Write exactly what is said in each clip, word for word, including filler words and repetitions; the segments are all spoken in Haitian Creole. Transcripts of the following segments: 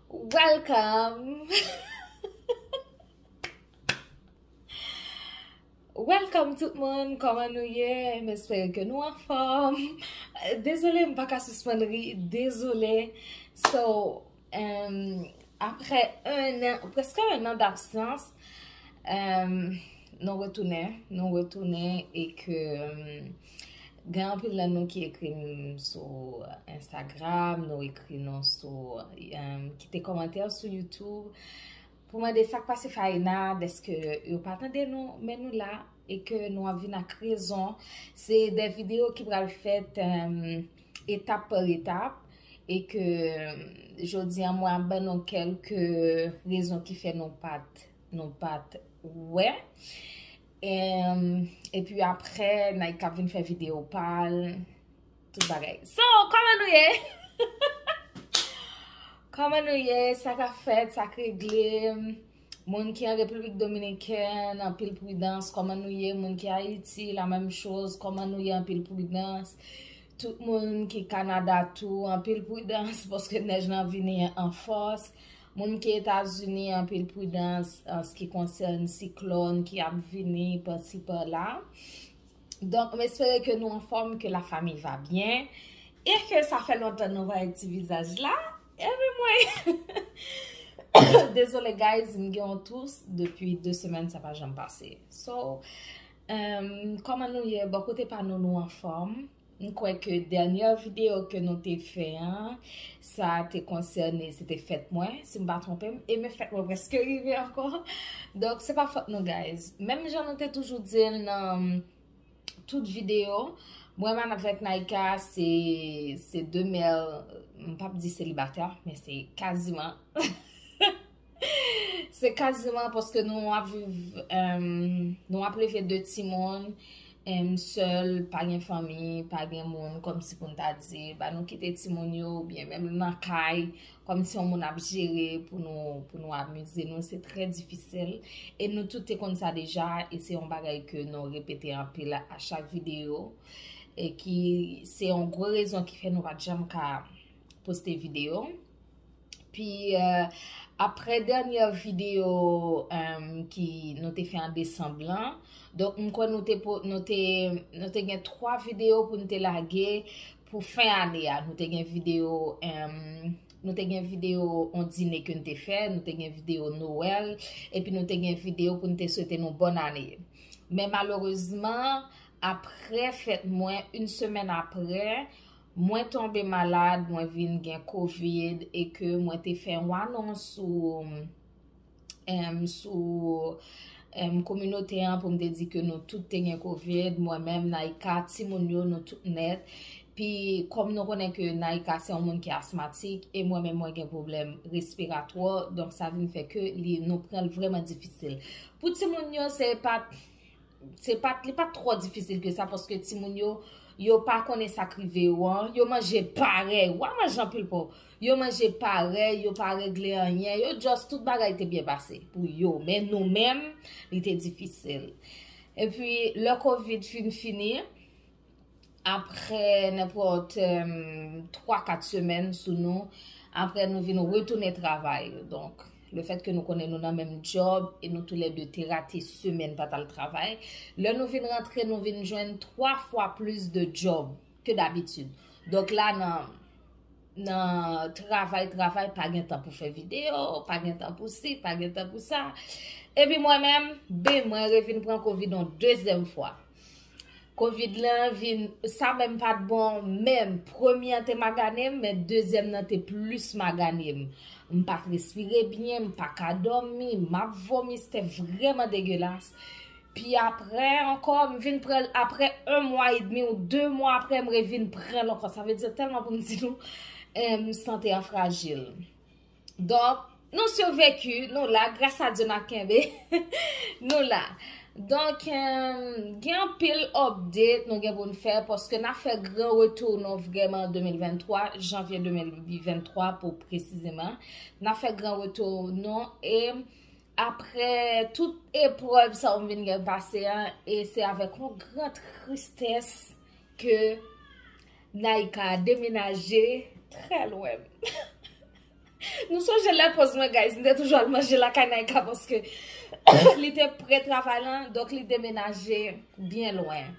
Welcome! Welcome tout moun, kòman nou ye? M espere ke nou anfòm. Dezole, m pa ka sispann ri, dezole. So, um, apre un an, prèske un an d'absence, um, nou retounen, nou retounen e ke um, gen anpil nan nou ki ekri m sou Instagram, nou ekri nou sou, um, kite kòmantè sou YouTube. Pou mande sa k pase Faïna, dèske yo pa tande nou, men nou la, e ke nou ap vin ak rezon. Se de videyo ki pral fèt, um, etap pa etap, e ke, um, jodi a mwen ap ban nou kèlke rezon ki fè nou pat, nou pat wè. Um, epi apre, Naïka vin fè videyo pa l, tout bagay. So, kòman nou ye? Kòman nou ye? Sa k ap fèt, sa k regle? Moun ki an Repiblik Dominikèn, anpil pridans. Kòman nou ye? Moun ki Ayiti, la menm choz. Kòman nou ye? Anpil pridans. Tout moun ki Kanada tou, anpil pridans, paske nèj lan vini an fòs. Moun ki Etazini, anpil pridans an se ki konsène siklòn ki ap vini pati pa la. Donk, m espere ke nou anfòm, ke la famille va bien, e ke sa fè lontan nou pa wè ti vizaj la. Epi mwen, dezole, guys, m gen yon tous depi de semèn, sa pa janm pase. So, um, kòman nou ye? Bò kote pa nou, nou anfòm. M kwè ke dènyè videyo ke nou te fè an, sa te konsène, se te fèt mwen, si m pa twonpe m, e men fèt mwen prèske rive ankò. Donk, se pa fòt nou, guys. Menm jan nou te toujou di l nan tout videyo, mwen menm avèk Naïka, se, se de mèl, m p ap di selibatè, men se kaziman. Se kaziman paske nou ap viv, um, nou ap leve de timoun, um, sèl, pa gen fanmi, pa gen moun, kòmsi pou n ta di, ba nou kite timoun yo, oubyen menm nan kay, kòmsi yon moun ap jere pou nou, pou nou amize nou, se trè difisil. E nou tout te konn sa deja, e se yon bagay ke nou repete anpil a chak videyo, e ki se yon gwo rezon ki fè nou pa t janm ka poste videyo. Pi, euh, apre dènyè videyo, um, ki nou te fè an desanm lan, donk, m kwè nou te, nou te, nou te gen twa videyo pou n te lage pou fen ane a. Nou te gen videyo, um, nou te gen videyo on dine ke n te fè, nou te gen videyo Nwèl, epi nou te gen videyo pou n te swete nou bòn ane. Men malerezman, apre fèt mwen, yon semèn apre, mwen tonbe malad, mwen vin gen kovid, e ke mwen te fè yon anons sou, em, sou, em, kominote an pou m te di ke nou tout te gen kovid, mwen menm, Naïka, timoun yo, nou tout nèt. Pi, kòm nou konnen ke Naïka se yon moun ki asmatik, e mwen menm mwen gen pwoblèm respiratwa, donk sa vin fè ke li, nou pran l vrèman difisil. Pou timoun yo, se pa t, se pa t, li pa t twò difisil ke sa, paske timoun yo, yo pa konnen sa k rive yo an, yo manje parèy, w a manje anpil pòv, yo manje parèy, yo pa regle anyen, yo just tout bagay te byen pase pou yo, men nou menm, li te difisil. Epi, lè kovid fin fini, apre nenpòt, em, twa, kat semèn sou nou, apre nou vin retounen travay. Donk, lefètke nou konnen nou nan menm djòb e nou toulède te rate semèn pa t al travay, lè nou vin rantre, nou vin jwenn twa fwa plis de djòb ke dabitid. Donk la, nan, nan travay, travay, pa gen tan pou fè videyo, pa gen tan pou si, pa gen tan pou sa. Epi mwen menm, ben, mwen revin pran kovid yon dezyèm fwa. Kovid lan vin, sa menm pa t bon menm. Premye an te magane m, men dezyèm nan te plis magane m. M pa t respire byen, m pa ka dòmi, m ap vomi, se te vrèman degelas. Pi apre ankò, m vin pran l apre un mwa edmi ou de mwa apre, m revin pran l ankò. Sa vle di tèlman pou m di nou, em, sante an frajil. Donk, nou sivekiv, nou la, gras a Dye n ap kenbe. Nou la. Donk, em, gen anpil update nou gen pou n fè, paske n ap fè gran retou nou vrèman de mil venntwa, janvye de mil venntwa pou presizeman. N ap fè gran retou nou, e apre tout eprèv sa yo m vin gen pase an, e se avèk yon gran tristès ke Naïka demenaje trè lwen m. Nou sonje lè poz mwen, guys, m te toujou al manje lakay Naïka paske li te pre travay lan, donk li demenaje byen lwen.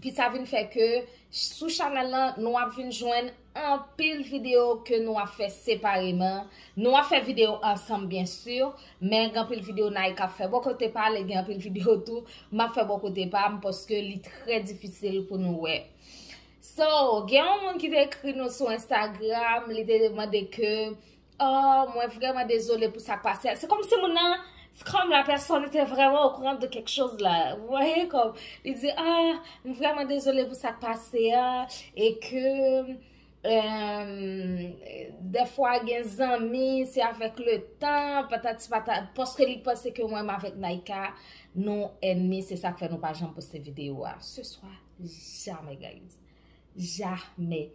Ki sa vin fè ke sou chanèl lan, nou ap vin jwenn anpil videyo ke nou ap fè separeman. Nou ap fè videyo ansanm, byen si, men gen anpil videyo Naïka ap fè bò kote pa l, e gen anpil videyo tou m ap fè bò kote pa m, paske li trè difisil pou nou wè. So, gen yon moun ki te ekri nou sou Instagram, li te mande ke, oh, mwen vrèman dezole pou sa k pase a. Se kòmsi moun nan, c'est comme la personne était vraiment au courant de quelque chose là. Vous voyez, comme, li di, ah, m vrèman dezole pou sa k pase a, e ke, euh, dèfwa gen zanmi, se avèk le tan, patati patata, paske li panse ke mwen avèk Naïka, nou ènmi, se sa k fè nou pa janm poste videyo a. Ce soir, jamais, guys. Jamè.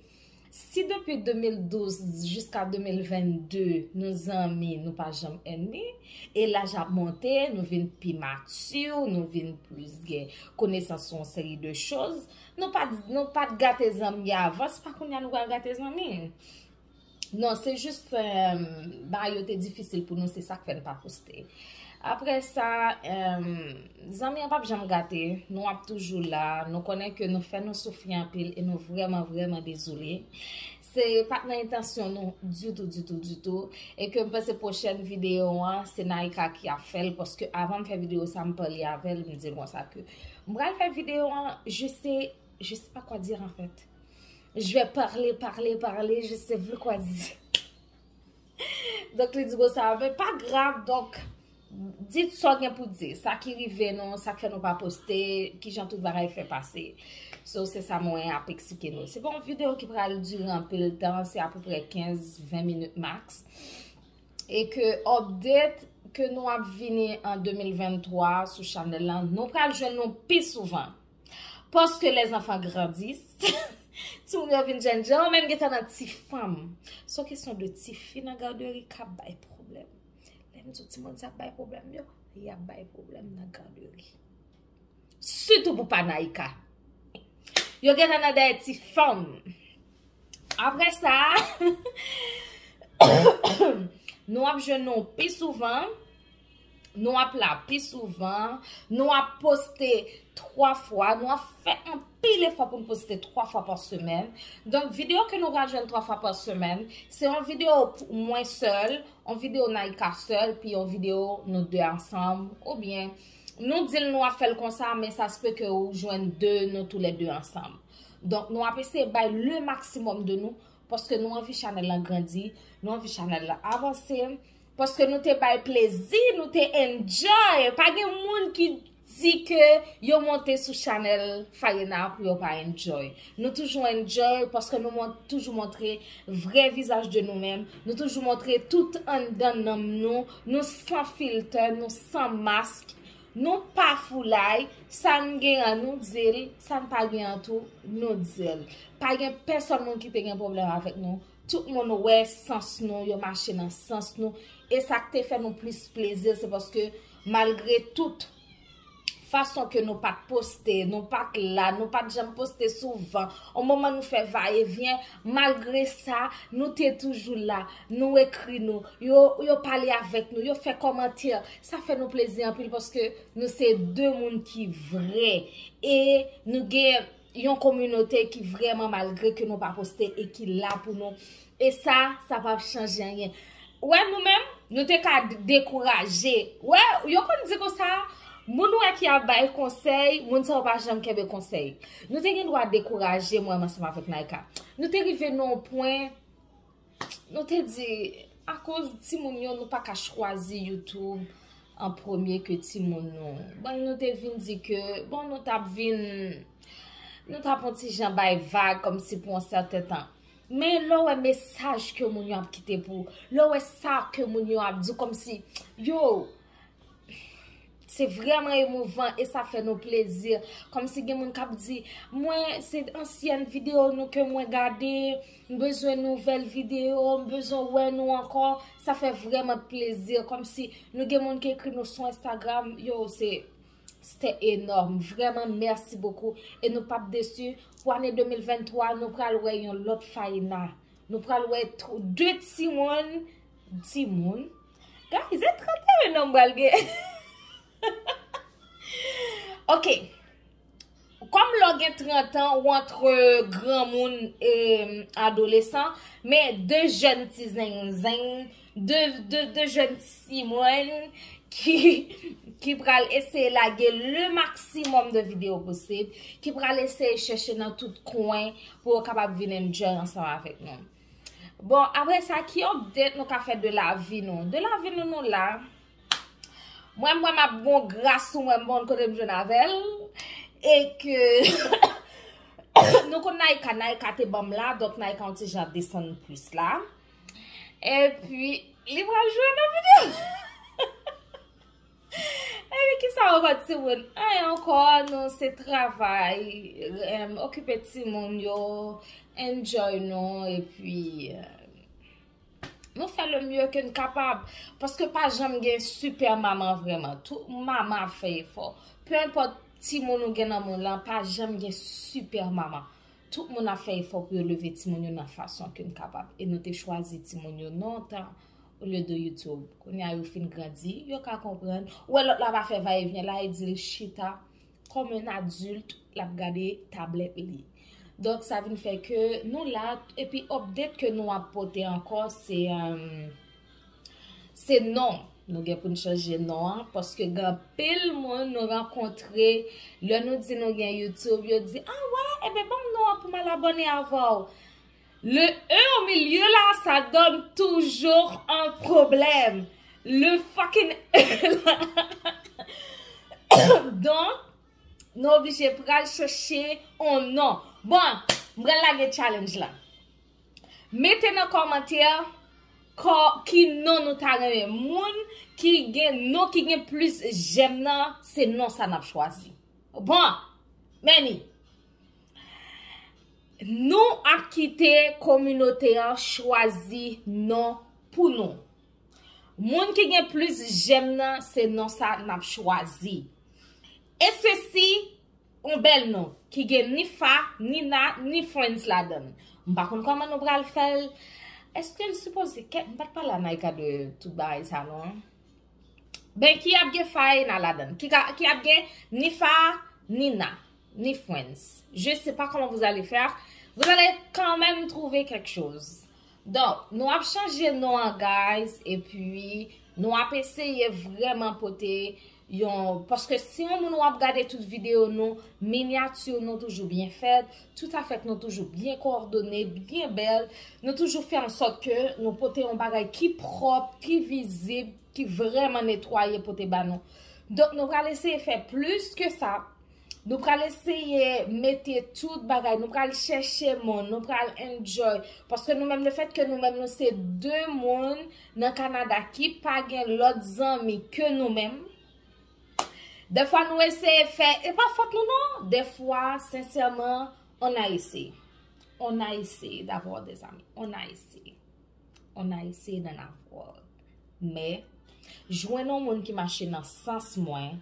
Si depi de mil douz jiska de mil vennde, nou zanmi, nou pa janm ènmi, e laj ap monte, nou vin pi mati, nou vin plis gen konesans sou yon seri de choz, nou pa t, nou pa t gate zanmi avan, se pa kounye a nou pral gate zanmi. Non, se jis, euh, bagay yo te difisil pou nou, se sa k fè n pa poste. Apre sa, euh, zanmi an p ap janm gate, nou ap toujou la, nou konnen ke nou fè nou soufri anpil e nou vrèman, vrèman dezole. Se pa t nan entansyon nou ditou, ditou, ditou. E ke m panse pwochèn videyo an, se Naïka ki ap fè l, paske avan m fè videyo sa, m pale avè l, m di l konsa ke m pral fè videyo an, je sais, je sais pas quoi dire en fait. Je vais parler, parler, parler, je sais plus quoi dire. Donk, li di konsa, men pa grav, donk, di sa w gen pou di. Sa ki rive nou, sa k fè nou pa poste, kijan tout bagay fè pase. So, se sa mwen ap eksplike nou. Se pa yon videyo ki pral dire anpil tan, se apeprè kenz, ven minit max. E ke update ke nou ap vini an de mil venntwa sou chanèl lan, nou pral jwenn nou pi souvan. Paske les enfants grandissent. Timoun yo vin jèn jan, yo menm gentan nan ti fanm. Se yon kesyon de tifi nan gaderi k ap bay pwoblèm. Lè m di w timoun sa ap bay pwoblèm yo, y ap bay pwoblèm nan gaderi. Sitou pou pa Naïka. Yo gentan nan dèyè ti fanm. Apre sa, nou ap jwenn nou pi souvan. Nou ap la pi souvan. Nou ap poste twa fwa. Nou ap fè anpil efò pou n poste twa fwa pa semèn. Donk, videyo ke nou pral jwenn twa fwa pa semèn, se yon videyo pou mwen sèl, yon videyo Naïka sèl, pi yon videyo nou de ansanm. Oubyen, nou di l nou ap fè l konsa, men sa se pe ke ou jwenn de nou toulède ansanm. Donk, nou ap eseye bay le maksimòm de nou, paske nou anvi chanèl lan grandi, nou anvi chanèl lan avanse, paske nou te bay plezi, nou te enjoy. Pa gen moun ki di ke yo monte sou chanèl Fayena pou yo pa enjoy. Nou toujou enjoy paske nou mon-, toujou montre vrè vizaj de nou menm. Nou toujou montre tout anndan nanm nou. Nou san filtè, nou san mask. Nou pa foulay, sa n gen an nou di l, sa n pa gen an tou, nou di l. Pa gen pèsòn moun ki te gen pwoblèm avèk nou. Tout moun wè sans nou, yo mache nan sans nou. E sa k te fè nou plis plezi, se paske malgre tout fason ke nou pa t poste, nou pa t la, nou pa t janm poste souvan. On moman nou fè vayevyen, malgre sa, nou te toujou la. Nou ekri nou, yo, yo pale avèk nou, yo fè kòmantè. Sa fè nou plezi anpil paske nou se de moun ki vrè. E nou gen yon kominote ki vrèman, malgre ke nou pa poste, e ki la pou nou. E sa, sa p ap chanje anyen. Wè, nou menm, nou te ka d-, dekouraje. Wè, yo konn di konsa, moun wè ki ap bay konsèy, moun sa yo pa janm kenbe konsèy. Nou te gen dwa dekouraje, mwen menm ansanm avèk Naïka. Nou te rive nan yon pwen, nou te di, akoz timoun yo, nou pa ka chwazi YouTube an premye ke timoun nou. Bon, nou te vin di ke, bon, nou t ap vin, nou t ap yon ti jan bay vag, kòmsi pou yon sèten tan. Men lè w wè mesaj ke moun yo ap kite pou ou, lè w wè sa ke moun yo ap di w, kòmsi, yo, se vrèman emouvan e sa fè nou plezi. Kòmsi gen moun k ap di, mwen, se ansyèn videyo nou ke mwen gade, m bezwen nouvèl videyo, m bezwen wè nou ankò. Sa fè vrèman plezi. Kòmsi nou gen moun ki ekri nou sou Instagram, yo, se, se te enòm. Vrèman, mèsi bokou. E nou p ap desi. Pou ane de mil venntwa, nou pral wè yon lòt Fayena. Nou pral wè tw-, de timoun, Timoun. Guys, e trant ane non m pral gen. Ok. Kòm lè w gen trant an, ou antre granmoun e adolesan, men de jèn ti zengzeng, de, de, de jèn ti mwen ki, ki pral eseye lage le maksimòm de videyo posib, ki pral eseye chèche nan tout kwen pou yo kapab vin enjoy ansanm avèk nou. Bon, apre sa, ki update nou ka fè de lavi nou? De lavi nou, nou la. Mwen, mwen, m ap bon gras sou mwen, m bon kote m jwenn avè l. E ke nou konn Naïka, Naïka te ban m la, donk Naïka yon ti jan desann plis la. Epi, li pral jwe nan videyo. Epi, kisa ou pa timoun? Anyen ankò, nou se travay, em, okipe timoun yo, enjoy nou, epi, em, nou fè le mieux ke n kapab. Paske pa janm gen sipè manman vrèman. Tout manman ap fè efò. Pe enpòt timoun ou gen nan mond lan, pa janm gen sipè manman. Tout moun ap fè efò pou yo leve timoun yo nan fason ke n kapab. E nou te chwazi timoun yo lontan olye de YouTube. Kounye a yo fin grandi, yo ka konprann. Ou wè lòt la pa fè vayevyen la, e di l chita kòm yon adilt, l ap gade tablèt li. Donk, sa vin fè ke nou la, epi update ke nou ap pote ankò, se, em, se non. Nou gen pou n chanje non an, paske gen anpil moun nou rankontre, lè nou di nou gen YouTube, yo di, "Ah wè, ebyen ban m non an pou m al abòne avè w." Le E au milieu là, ça donne toujours un problème. Le fucking E là. Donk, nou oblije pral chèche yon non. Bon, m pral lage challenge la. Mete nan kòmantè kò, ki non nou ta renmen. Moun ki gen non ki gen plis jèm nan, se non sa n ap chwazi. Bon, men ni. Nou ap kite kominote an chwazi non pou nou. Moun ki gen plis jèm nan, se non sa n ap chwazi. E sesi, yon bèl non, ki gen ni Fa, ni Na, ni Friends ladan l. M pa konn kòman nou pral fè l. Èske l sipoze kèt? M pa t pale a Naïka de tout bagay sa non. Ben, ki ap gen Fa e Na ladan l? Ki ka, ki ap gen ni Fa, ni Na, ni Friends? Je sais pas comment vous allez faire. Vous allez quand même trouver quelque chose. Donk, nou ap chanje non an, guys, epi nou ap eseye vrèman pote yon, paske si yon moun w ap gade tout videyo nou, minyati nou toujou byen fèt, tout afè nou toujou byen kowòdone, byen bèl, nou toujou fè ansòt ke nou pote yon bagay ki pwòp, ki vizib, ki vrèman netwaye pote ba nou. Donk, nou pral eseye fè plis ke sa. Nou pral eseye mete tout bagay, nou pral chèche moun, nou pral enjoy. Paske nou menm, le fèt ke nou menm, nou se de moun nan Kanada ki pa gen lòt zanmi ke nou menm. Dèfwa nou eseye fè, e pa fòt nou non. Dèfwa, sensèman, on a essayé. On a essayé d'avoir des amis. On a essayé. On a essayé d'en avoir. Men, jwenn yon moun ki mache nan sans mwen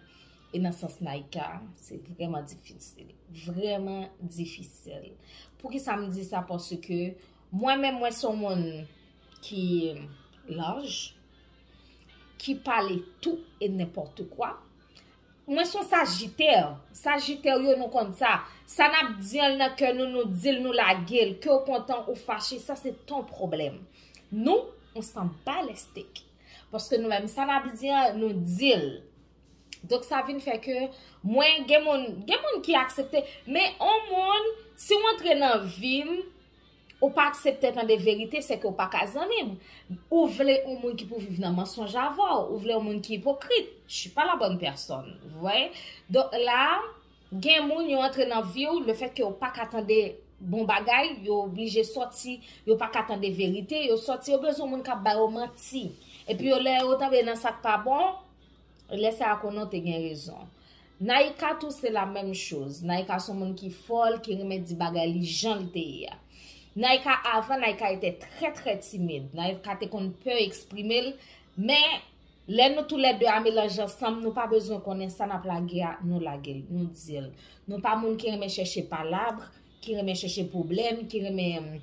e nan sans Naïka, se vrèman difisil. Vrèman difisil. Poukisa m di sa? Paske mwen menm, mwen se yon moun ki laj, ki pale tou e nenpòt kwa. Mwen se yon sajitè. Sajitè yo, nou konn sa. Sa n ap di an nan kè nou, nou di l, nou lage l. Ke w kontan ou fache, sa se ton pwoblèm. Nou, on s'en bat les steaks. Paske nou menm, sa n ap di an, nou di l. Donk, sa vin fè ke mwen, gen moun, gen moun ki aksepte. Men, on moun, si w antre nan vi m, ou pa aksepte tande verite, se ke ou pa ka zanmi m. Ou vle yon moun ki pou viv nan mansonj avè w, ou vle yon moun ki ipokrit. Je suis pas la bonne personne, vous voyez? Donk la, gen moun yo antre nan vi w, le fèt ke ou pa ka tande bon bagay, yo oblije sòti, yo pa ka tande verite, yo sòti, yo bezwen moun k ap ba yo manti. Epi yo lè yo tonbe nan sa k pa bon, lè sa a konnen w te gen rezon. Naïka tou se la menm choz. Naïka se yon moun ki fòl, ki renmen di bagay li jan l te ye a. Naïka avan, Naïka ete trè, trè timid. Naïka te konn pè eksprime l, men lè nou toulède a melanje ansanm, nou pa bezwen konnen sa n ap lage a, nou lage l, nou di l. Nou pa moun ki renmen chèche palab, ki renmen chèche pwoblèm, ki renmen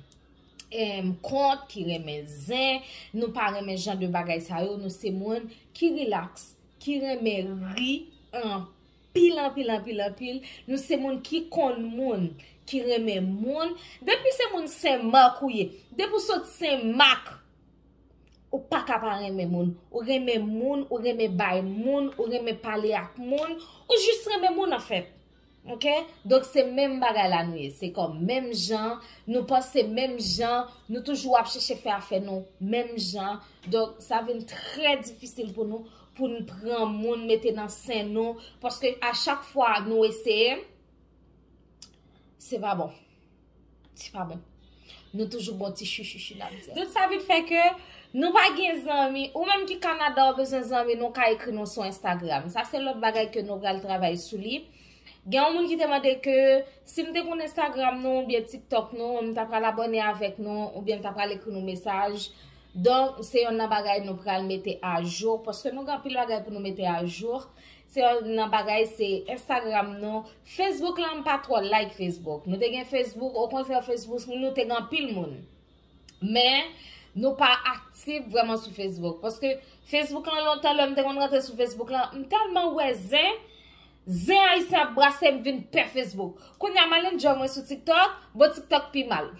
em, kont, ki renmen zen, nou pa renmen jan de bagay sa yo, nou se moun ki rilaks, ki renmen ri anpil, anpil, anpil, anpil, nou se moun ki konn moun, ki renmen moun. Depi se moun Sen Mak ou ye, depi w sot Sen Mak, ou pa ka pa renmen moun. Ou renmen moun, ou renmen bay moun, ou renmen pale ak moun, ou jis renmen moun anfèt. Ok? Donk se menm bagay la nou ye. Se kòm menm jan, nou panse menm jan, nou toujou ap chèche fè afè nou menm jan. Donk sa vin trè difisil pou nou, pou n pran moun mete nan sen nou. Paske a chak fwa nou eseye, se pa bon. Se pa bon. Nou toujou bon ti chichichi n ap di. Tout sa vin fè ke nou pa gen zanmi. Ou menm ki Kanada, ou bezwen zanmi, nou ka ekri nou sou Instagram. Sa se lòt bagay ke nou pral travay sou li. Gen yon moun ki te mande ke si m te konn Instagram nou oubyen TikTok nou, m ta pral abòne avèk nou oubyen m ta pral ekri nou mesaj. Donk, se yonn nan bagay nou pral mete ajou, paske nou gen anpil bagay pou nou mete ajou. Se yonn nan bagay, se Instagram nou. Facebook la, m pa twò like Facebook. Nou te gen Facebook, okontrè Facebook, nou te gen anpil moun. Men, nou pa aktif vrèman sou Facebook. Paske Facebook lan, lontan, lè m te konn rantre sou Facebook lan, m tèlman wè zen, zen ayisyen ap brase, m vin pè Facebook. Kounye a, m al enjoy mwen sou TikTok, bon, TikTok pi mal.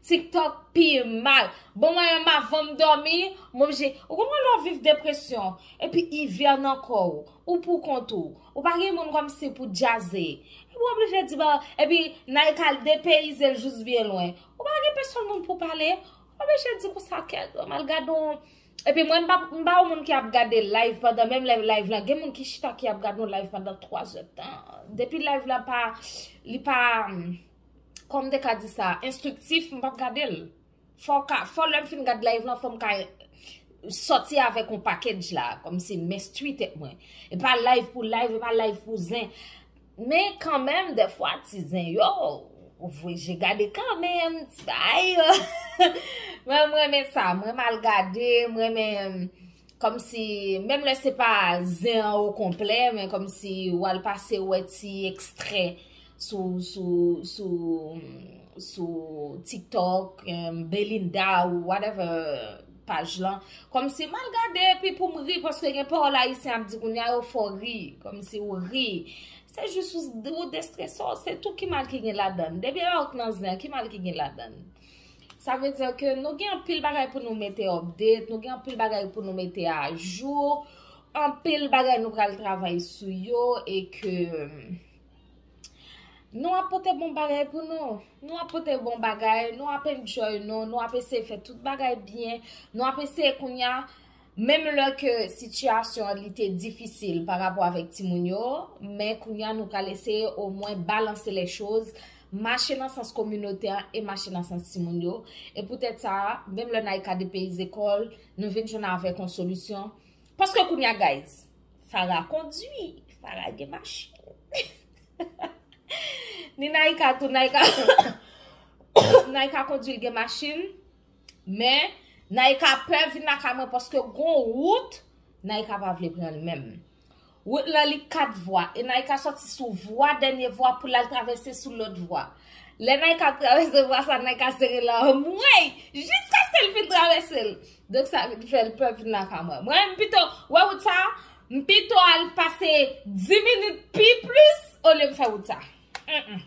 TikTok pi mal. Bon, mwen menm avan m dòmi, m oblije. Ou konprann lè w viv depresyon, epi ivè nan kò w, ou pou kont ou. Ou pa gen moun kòmsi pou djaze. Epi w oblije di ba, epi Naïka al depeyize l jis byen lwen. Ou pa gen pèsonn moun pou pale. W oblije di konsa kèt, m al gade yon. Epi mwen, m pa, m pa yon moun ki ap gade live pandan, menm lè live lan, gen moun ki chita ki ap gade yon live pandan twa zè tan. Depi live la pa, li pa, kòman m te ka di sa, enstriktif, m p ap gade l. Fò w ka, fò lè m fin gad live lan, fò m ka sòti avèk yon package la, kòmsi m enstwi tèt mwen. E pa live pou live, e pa live pou zen. Men kanmenm, dèfwa, ti zen yo, ou voye je gade kanmenm, ti bagay yo. Mwen, m renmen sa, mwen m al gade, m renmen, kòmsi, menm lè se pa zen an okonplè, men kòmsi w al pase wè ti ekstrè sou, sou, sou, sou TikTok, em, Belinda ou whatever paj lan. Kòmsi m al gade epi pou m ri, paske gen pawòl ayisyen ap di kounye a yo fè w ri, kòmsi ou ri. Se jis ou, ou destrese w, se tou ki mal ki gen ladan l. Depi lè w nan zen, ki mal ki gen ladan l? Sa vle di ke nou gen anpil bagay pou nou mete update, nou gen anpil bagay pou nou mete ajou, anpil bagay nou pral travay sou yo e ke nou ap pote bon bagay pou nou. Nou ap pote bon bagay, nou ap enjoy nou, nou ap eseye fè tout bagay byen, nou ap eseye kounye a, menm lè ke sitiyasyon an li te difisil pa rapò avèk timoun yo, men kounye a nou pral eseye omwen balanse les choses, mache nan sans kominote an e mache nan sans timoun yo. E poutèt sa, menm lè Naïka depeyize kò l, nou vin jwenn avèk yon solisyon. Paske kounye a, guys, Farah kondui, Farah gen machin. Ni Naïka tou, Naïka, Naïka kondui, l gen machin. Men, Naïka pè vin lakay mwen paske gon wout, Naïka pa vle pran l menm. Wout lan li kat vwa, e Naïka sòti sou vwa, dènye vwa pou l al travèse sou lòt vwa. Lè Naïka ap travèse vwa sa, Naïka sere l anmwey, jiskaske l fin travèse l. Donk sa vin fè l pè vin lakay mwen. Mwen, m pito, wè wout sa, m pito al pase dis minit pi plis olye m fè wout sa. Mm, mm.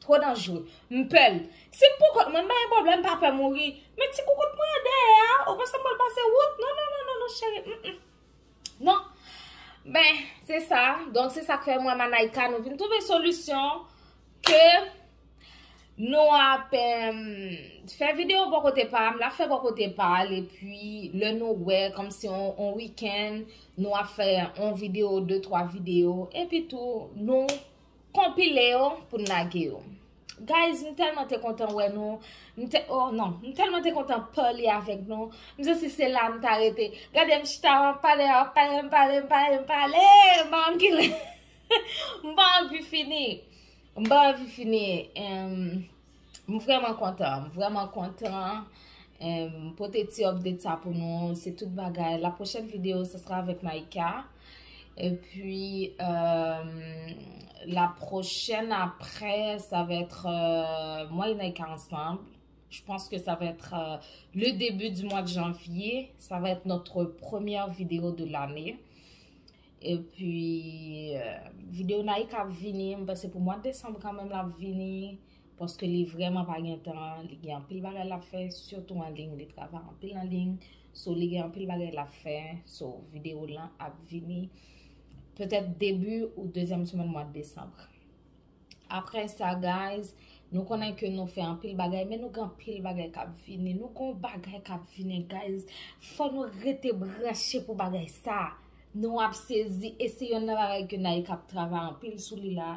Twò danjre. M pè l. Si m pou kont mwen, m pa gen pwoblèm, m pa pè mouri. Men ti koukout mwen an dèyè a, ou panse m pral pase wout? Non, non, non, non, non, cheri. Mm, mm. Non. Ben, se sa. Donk, se sa k fè mwen, m a Naïka, nou vin twouve solisyon ke nou ap, em, fè videyo bò kote pa m, l ap fè bò kote pa l, epi lè nou wè, kòmsi on, on wikenn, nou ap fè on videyo, de, twa videyo, epi tou, nou konpile yo pou n lage yo. Guys, m tèlman te kontan wè nou. M te, oh non, m tèlman te kontan pale avèk nou. M santi se la m ta rete. Gade m chita, m ap pale, m ap pale, m pale, m pale, m pale. M pa konn kilè. M pa anvi fini. M pa anvi fini. Em, m vrèman kontan. M vrèman kontan. Em, pote ti update sa pou nou. Se tout bagay. La prochaine vidéo, ce sera avec Naïka. Et puis, euh, la prochaine après, ça va être, euh, moi et Naïka ensemble. Je pense que ça va être euh, le début du mois de janvier. Ça va être notre première vidéo de l'année. Epi, euh, videyo Naïka ap vini, m panse pou mwa desanm kanmenm l ap vini, paske li vrèman pa gen tan, li gen anpil bagay l ap fè, sitou an liy, li travay anpil an liy, so li gen anpil bagay l ap fè, so videyo lan ap vini petèt debi ou dezyèm semèn mwa desanm. Apre sa, guys, nou konnen ke nou fè anpil bagay, men nou gen anpil bagay k ap vini. Nou gen yon bagay k ap vini, guys. Fò nou rete branche pou bagay sa. Nou ap sezi, e se yonn nan bagay ke Naïka ap travay anpil sou li la.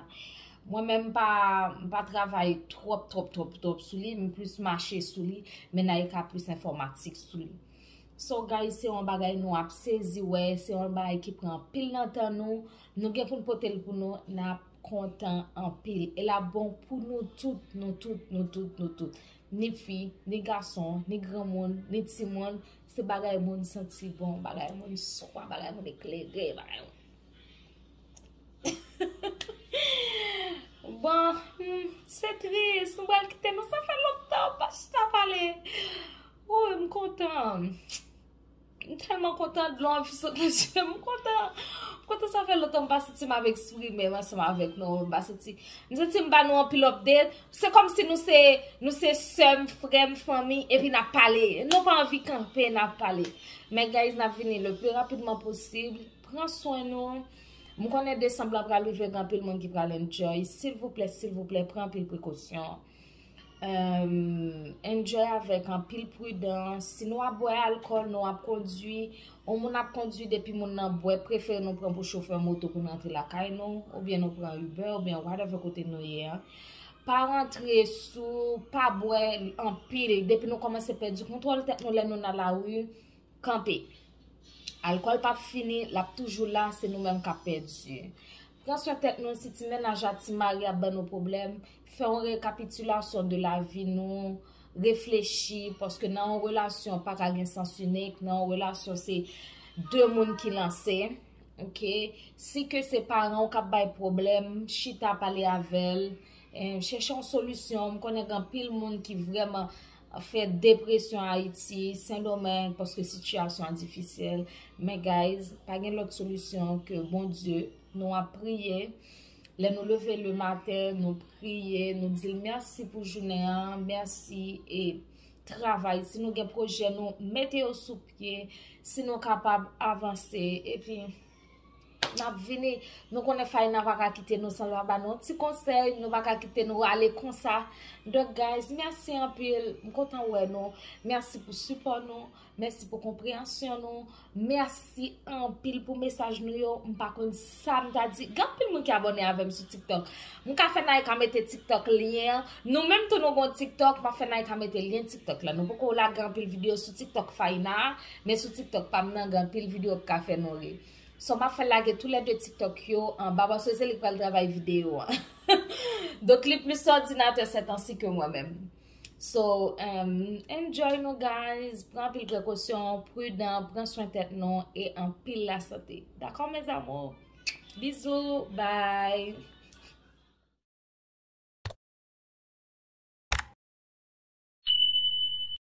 Mwen menm m pa, m pa travay twòp, twòp, twòp, twòp sou li, m plis mache sou li, men Naïka plis enfòmatik sou li. So, guys, se yon bagay nou ap sezi wè, se yon bagay ki pran anpil nan tan nou. Nou gen pou n pote l pou nou, n ap kontan anpil. E l ap bon pou nou tout, nou tout, nou tout, nou tout. Ni fi, ni gason, ni granmoun, ni timoun. Se bagay moun santi bon, bagay moun swa, bagay moun eklere, bagay moun Bon, hmm, se tris, nou pral kite nou, sa fè lontan, pa chita pale. Woy, m kontan. M tèlman kontan, dlo anvi sot nan je m, m kontan. M kontan, sa fè lontan m pa santi m ap eksprime m ansanm avèk nou, m pa santi, m santi m ba nou anpil update. Se kòmsi nou se, nou se sè m, frè m, fanmi, epi n ap pale. Nou pa anvi kanpe, n ap pale. Men guys, n ap vini le plus rapidement possible. Pran swen nou. M konnen desanm lan pral rive, gen anpil moun ki pral enjoy. Silvouplè, silvouplè, pran anpil prekosyon. Euh, enjoy avèk anpil pridans. Si nou ap bwè alkòl, nou ap kondwi, yon moun ap kondwi, depi moun nan bwè, prefere nou pran pou chofè moto pou n rantre lakay nou, oubyen nou pran Uber, oubyen whatever kote nou ye a. Pa rantre sou, pa bwè anpil. Depi nou kòmanse pèdi kontwòl tèt nou lè nou nan lari, kanpe. Alkòl p ap fini, l ap toujou la, se nou menm k ap pèdi. Pran swen tèt nou, si ti mennaj a, ti mari ap ban nou pwoblèm, fè yon rekapitilasyon de lavi nou, reflechi, paske nan yon relasyon pa ka gen sans inik, nan yon relasyon se de moun ki lanse, oke? Si ke se paran w k ap bay pwoblèm, chita pale avè l, eh, chèche yon solisyon. M konnen gen anpil moun ki vrèman fè depresyon Ayiti, Sendomeng, paske sitiyasyon an difisil. Men guys, pa gen lòt solisyon ke Bondye. Nou ap priye. Lè nou leve le maten, nou priye, nou di l mèsi pou jounen an, mèsi e travay. Si nou gen pwojè, nou mete yo sou pye. Si nou kapab avanse, epi n ap vini. Nou konnen Faïna pa ka kite nou san l pa ba nou yon ti konsèy. Nou pa ka kite nou ale konsa. Donk, guys, mèsi anpil. M kontan wè nou. Mèsi pou sipò nou. Mèsi pou konpreyansyon nou. Mèsi anpil pou mesaj nou yo. M pa konn sa m ta di. Gen anpil moun ki abòne avè m sou TikTok. M ka fè Naïka mete TikTok lyen an. Nou menm tou nou gon TikTok. M ap fè Naïka mete lyen TikTok la. Nou poko lage anpil videyo sou TikTok Faïna a. Men sou TikTok pa m nan, gen anpil videyo k ka fè nou ri. So, m ap fè lage toulède TikTok yo anba, paske se li k pral travay videyo an. Donk, li plis sou òdinatè sètansi ke mwen menm. So, um, enjoy nou, guys. Pran anpil prekosyon, pridan, pran swen tèt nou e anpil lasante. Dakò, mes amours? Bizou, bye!